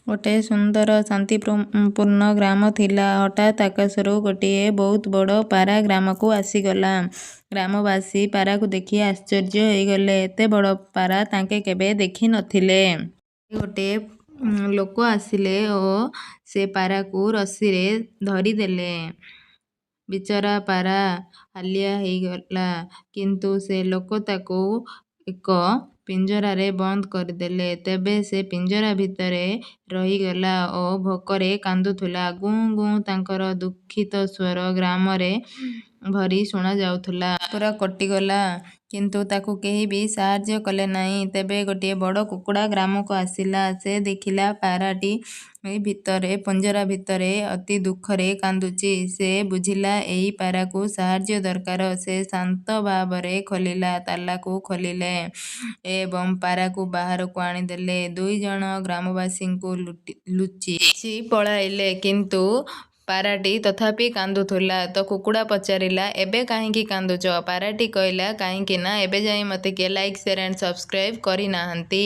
ଗୋଟେ ସୁନ୍ଦର ଶାନ୍ତିପୂର୍ଣ୍ଣ ଗ୍ରାମ ଥିଲା। ହଠାତ୍ ଆକାଶରୁ ଗୋଟିଏ ବହୁତ ବଡ଼ ପାରା ଗ୍ରାମକୁ ଆସିଗଲା। ଗ୍ରାମବାସୀ ପାରାକୁ ଦେଖି ଆଶ୍ଚର୍ଯ୍ୟ ହୋଇଗଲେ। ଏତେ ବଡ଼ ପାରା ତାଙ୍କେ କେବେ ଦେଖିନଥିଲେ। ଗୋଟିଏ ଲୋକ ଆସିଲେ ଓ ସେ ପାରାକୁ ରସିରେ ଧରିଦେଲେ। ବିଚରା ପାରା ହାଲିଆ ହେଇଗଲା, କିନ୍ତୁ ସେ ଲୋକ ତାକୁ ଏକ ପିଞ୍ଜରାରେ ବନ୍ଦ କରିଦେଲେ। ତେବେ ସେ ପିଞ୍ଜରା ଭିତରେ ରହିଗଲା ଓ ଭୋକରେ କାନ୍ଦୁଥିଲା। ଗୁଁ ଗୁଁ ତାଙ୍କର ଦୁଃଖିତ ସ୍ୱର ଗ୍ରାମରେ ଭରି ଶୁଣାଯାଉଥିଲା। ପୁରା କଟିଗଲା, କିନ୍ତୁ ତାକୁ କେହି ବି ସାହାଯ୍ୟ କଲେ ନାହିଁ। ତେବେ ଗୋଟିଏ ବଡ଼ କୁକୁଡ଼ା ଗ୍ରାମକୁ ଆସିଲା। ସେ ଦେଖିଲା ପାରାଟି ଭିତରେ ପିଞ୍ଜରା ଭିତରେ ଅତି ଦୁଃଖରେ କାନ୍ଦୁଛି। ସେ ବୁଝିଲା, ଏହି ପାରାକୁ ସାହାଯ୍ୟ ଦରକାର। ସେ ଶାନ୍ତ ଭାବରେ ଖୋଲିଲା ତାଲାକୁ ଖୋଲିଲେ ଏବଂ ପାରାକୁ ବାହାରକୁ ଆଣିଦେଲେ। ଦୁଇଜଣ ଗ୍ରାମବାସୀଙ୍କୁ ଲୁଚି ପଳାଇଲେ, କିନ୍ତୁ ପାରାଟି ତଥାପି କାନ୍ଦୁଥିଲା। ତ କୁକୁଡ଼ା ପଚାରିଲା, ଏବେ କାହିଁକି କାନ୍ଦୁଛ? ପାରାଟି କହିଲା, କାହିଁକି ନା ଏବେ ଯାଇ ମୋତେ କିଏ ଲାଇକ୍, ସେୟାର ଆଣ୍ଡ ସବସ୍କ୍ରାଇବ୍ କରିନାହାନ୍ତି।